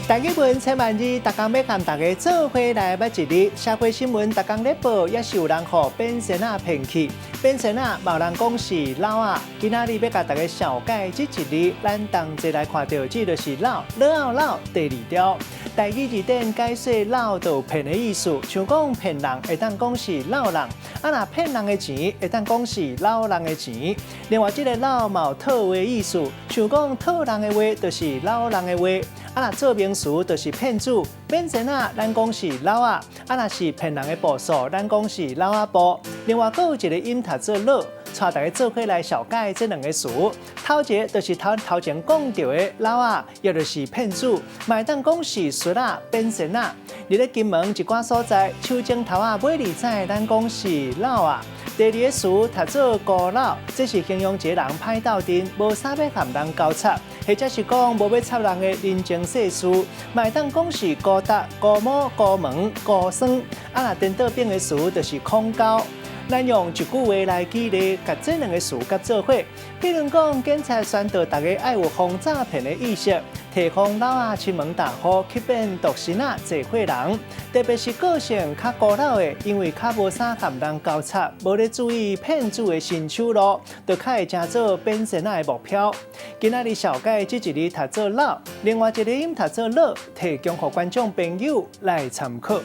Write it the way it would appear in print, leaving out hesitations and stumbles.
台語文千萬字，逐工欲共大家做伙來捌一字。社會新聞逐工咧報，也是有人予變仙仔騙去。變仙仔嘛有人講是老仔。今仔日欲共大家紹介這一字，咱同齊來看著，這就是老，老老第二條。台語字典解說老就騙的意思，像講騙人會當講是老人，啊若騙人的錢會當講是老人的錢。另外，這个老嘛有套話的意思，像講套人的話就是老人的話。啊若做名詞就是騙子，變仙仔，咱講是老仔，啊若是騙人的步數，咱講是老仔步。另外，閣有一个音讀做老，帶大家做伙來紹介這兩个詞。頭一个就是頭頭前講著的老仔，也就是騙子，嘛會當講是術仔、變仙仔。佇咧金門一寡所在，手指頭仔尾二指，咱講是老仔。第二个詞讀做孤老，這是形容一个人歹鬥陣，無啥欲和人交插，或者是講無欲插人的人情世事，嘛會當講是孤獨、孤毛、孤門、孤酸。啊，若顛倒反的詞就是恐高。咱用一句話來舉例，共這兩个詞佮做伙。比如講，警察宣導大家愛有防詐騙的意識，提防老仔親門踏戶去變獨身仔濟歲人，特別是個性較孤老的，因為較無啥和人交插，無咧注意騙子的新手路，就較會成做變仙仔的目標。今仔日紹介這一字讀做老，另外一个音讀做老，提供予觀眾朋友來參考。